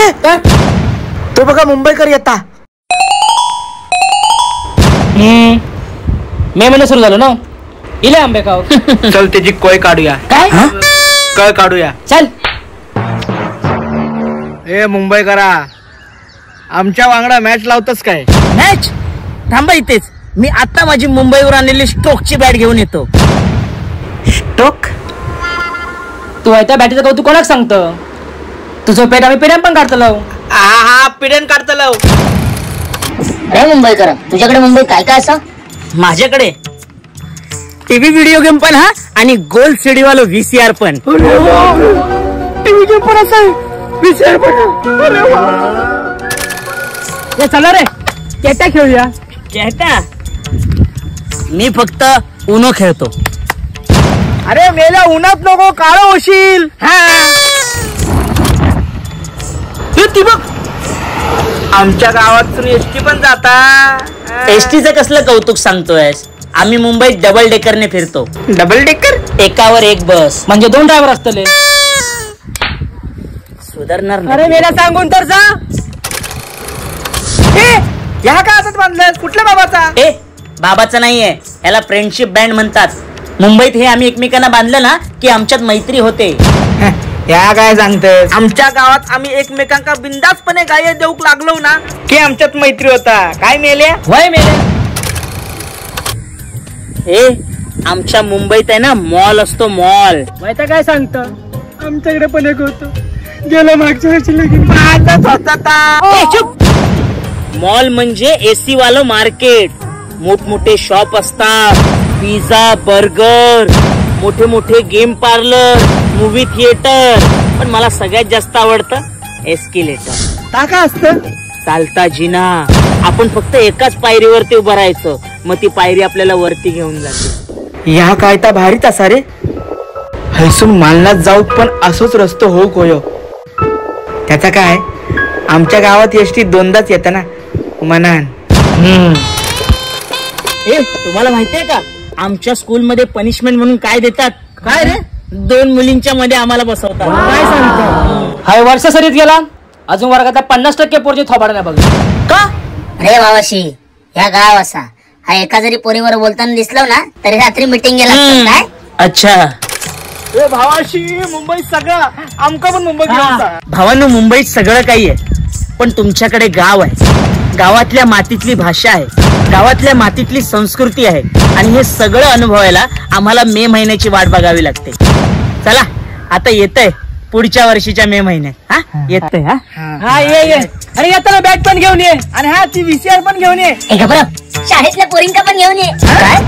ए, तो बघा मुंबईकर येता. मे महिना सुरू झालो ना, इले आंबे खाऊ. चल त्याची कोय काढूया. काय कळ काढूया. चल. ए मुंबईकरा, आमच्या वांगडा मॅच लावतस काय? मॅच? थांबा इथेच, मी आता माझी मुंबईवर आणलेली स्टोकची बॅट घेऊन येतो. स्टोक? तू त्या बॅटीचं कौतुक कोणाक सांगतो? तुझं पेट आम्ही पिढ्यान पण काढतलो. हा हा पिढ्यान काढतलो. अरे मुंबईकर, तुझ्याकडे मुंबई काय काय असा? माझ्याकडे टीव्ही व्हिडिओ गेम पण हा, आणि गोल्ड सीडी वालो व्हीसीआर पण. टीव्ही गेम पण असा, व्हीसीआर पण. ए चला रे, केटा खेळूया. केटा? मी फक्त उनो खेळतो. अरे मेल्या उन्हात नको, काळं होशील. ती बघ, आमच्या गावातून एसटी पण जाता. एसटीचं कसलं कौतुक सांगतोयस? आम्ही मुंबईत डबल डेकरने फिरतो. Double decker? एकावर एक बस, म्हणजे 2 ड्रायव्हर असतले. सुधारणार. अरे मेला सांगून तर जा. ह्या का हातात बांधलं? कुठल्या बाबाचा? ए बाबाचा नाहीये, याला फ्रेंडशिप बँड म्हणतात. मुंबईत हे आम्ही एकमेकांना बांधलं ना की आमच्यात मैत्री होते. या काय सांगतेस? आमच्या गावात आम्ही एकमेकांका बिंदासपणे गाय देऊक लागलो ना की आमच्यात मैत्री होता. काय मेले? वय मेले. ए आमच्या मुंबईत आहे ना मॉल असतो, मॉल. वय काय सांगत? आमच्याकडे पण एक होतो, गेलो मागच्या वर्षी लगीन. चुप. मॉल म्हणजे एसी वालं मार्केट. मोठमोठे शॉप असतात, पिझ्झा, बर्गर, मोठे मोठे गेम पार्लर, मूवी थिएटर. पण मला सगळ्यात जास्त आवडतं एस्केलेटर. का असतं? चालता जिना. आपण फक्त एकाच पायरीवरती उभं राहायचं, मग ती पायरी आपल्याला वरती घेऊन जाते. ह्या काय ता भारीच असा रे. हैसून मालनात जाऊ पण असोच रस्तो हो कोयो. त्याचा काय, आमच्या गावात एसटी 2दाच येत ना मनान. ए तुम्हाला माहितीये का आमच्या स्कूलमध्ये पनिशमेंट म्हणून काय देतात? काय रे? 2 मुलींच्या मध्ये आम्हाला बसवतात. काय सांगतो? हाय वर्ष सरीत गेला, अजून वर्गातल्या 50% पोरची थोबाड नाही बघ का? अरे भावाशी, ह्या गाव असा हा एका जरी पोरीवर बोलताना दिसलो ना तरी रात्री मिटिंग गेला. काय? अच्छा. ए भावाशी, मुंबईत सगळं, आमका पण मुंबईत. भावांनो, मुंबईत सगळं काही आहे, पण तुमच्याकडे गाव आहे. गावातल्या मातीतली भाषा आहे, गावातल्या मातीतली संस्कृती आहे, आणि हे सगळं अनुभवायला आम्हाला मे महिन्याची वाट बघावी लागते. चला आता येतंय पुढच्या वर्षीच्या मे महिन्यात. हा येतंय. हा हा ये ये. अरे येताना बॅट पण घेऊन ये, आणि हा ती व्हीसीआर पण घेऊन ये. शाळेतल्या पोरींका पण घेऊन ये. काय?